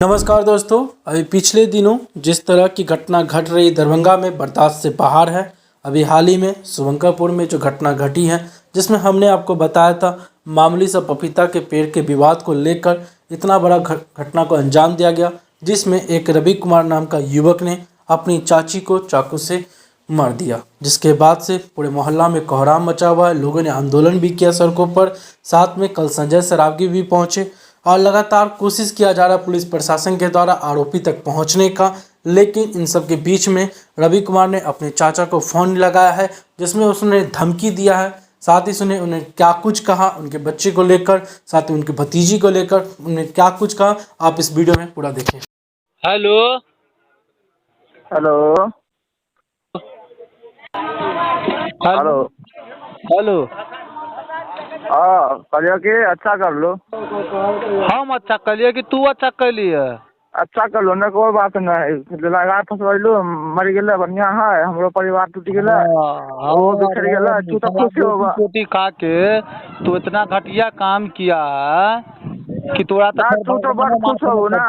नमस्कार दोस्तों, अभी पिछले दिनों जिस तरह की घटना घट रही दरभंगा में बर्दाश्त से बाहर है। अभी हाल ही में शुभंकरपुर में जो घटना घटी है, जिसमें हमने आपको बताया था मामूली सा पपीता के पेड़ के विवाद को लेकर इतना बड़ा घटना को अंजाम दिया गया, जिसमें एक रवि कुमार नाम का युवक ने अपनी चाची को चाकू से मार दिया, जिसके बाद से पूरे मोहल्ला में कोहराम मचा हुआ है। लोगों ने आंदोलन भी किया सड़कों पर, साथ में कल संजय सरावगी भी पहुंचे और लगातार कोशिश किया जा रहा है पुलिस प्रशासन के द्वारा आरोपी तक पहुंचने का, लेकिन इन सब के बीच में रवि कुमार ने अपने चाचा को फ़ोन लगाया है, जिसमें उसने धमकी दिया है। साथ ही उसने उन्हें क्या कुछ कहा उनके बच्चे को लेकर, साथ ही उनके भतीजी को लेकर उन्हें क्या कुछ कहा, आप इस वीडियो में पूरा देखें। Hello. Hello. Hello. Hello. Hello. हाँ, कहलियो कि अच्छा कर लो। हम अच्छा कहलियै कि तू अच्छा कहलियै? अच्छा कर लो ने, कोई बात नहीं। लगा फसबैलू, मरि गेलै, बढ़िया है। हमरो परिवार टूटि गेलै, ओहो बिखर गेलै, तू तऽ खुश होबऽ। रोटी खा के तू इतना घटिया काम किया है कि तोरा ना, तू तो बड़ खुश होबू ना।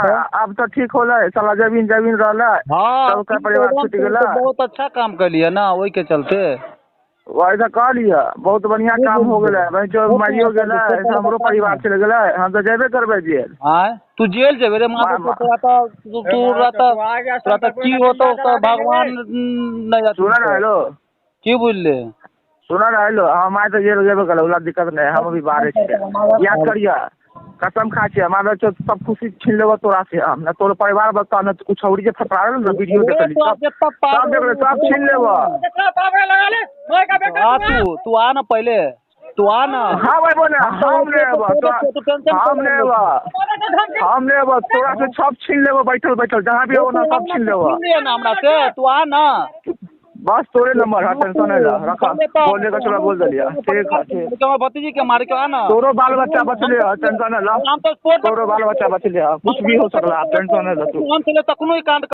आब तऽ ठीक होलै, साला जमीन जमीन रहलै। हाँ। सबके परिवार छुटि गेलै। तू बहुत अच्छा काम कहलियै ना, ओहि के चलते। वही तऽ कहलियै, बहुत बढ़िया काम हो गेलै। भाई जो मरियो गेलै, हमरो परिवार चलि गेलै, हम तऽ जेबे करबै जेल। आँय, तू जेल जेबे रे माँ? माँ। तोरा तऽ की होतौ तऽ भगवान नहि। सुनऽ ने, हेलो। की बुझले? सुनऽ ने, हेलो। हम आइ तऽ जेल जेबे करबै, ओला दिक्कत नहि। हम अभी बाहरे छियै, याद करियै, कसम खा छियै, हमरा सब खुशी छीन लेबो तोरा से हम। न तोर परिवार बचता, न कुछ औरी। जे फटरा ने वीडियो देखली, सब सब देख ले, सब छीन लेबो। आ, तू आ ना, पहले तू आ ना। हाँ भाई, बोले हम नहीं अबो। हम नहीं अबो, हम नहीं अबो। तोरा से सब छीन लेबो, बैठल बैठल जहाँ भी हो ना, सब छीन लेबो। छीन लिअ ना हमरा से, तू आ ना। बस तोरे नंबर है, टेंशन नहीं ला, रखा। बोलने का चलो, बोल दिया, ठीक है, ठीक। हमर भतीजी के मारे के आ ना। तोरो बाल बच्चा बचले है, टेंशन नहीं ला। हम तो तोरो बाल बच्चा बचले है, कुछ भी हो सकला, टेंशन नहीं ला तू। हम चले तखनो ई कांड।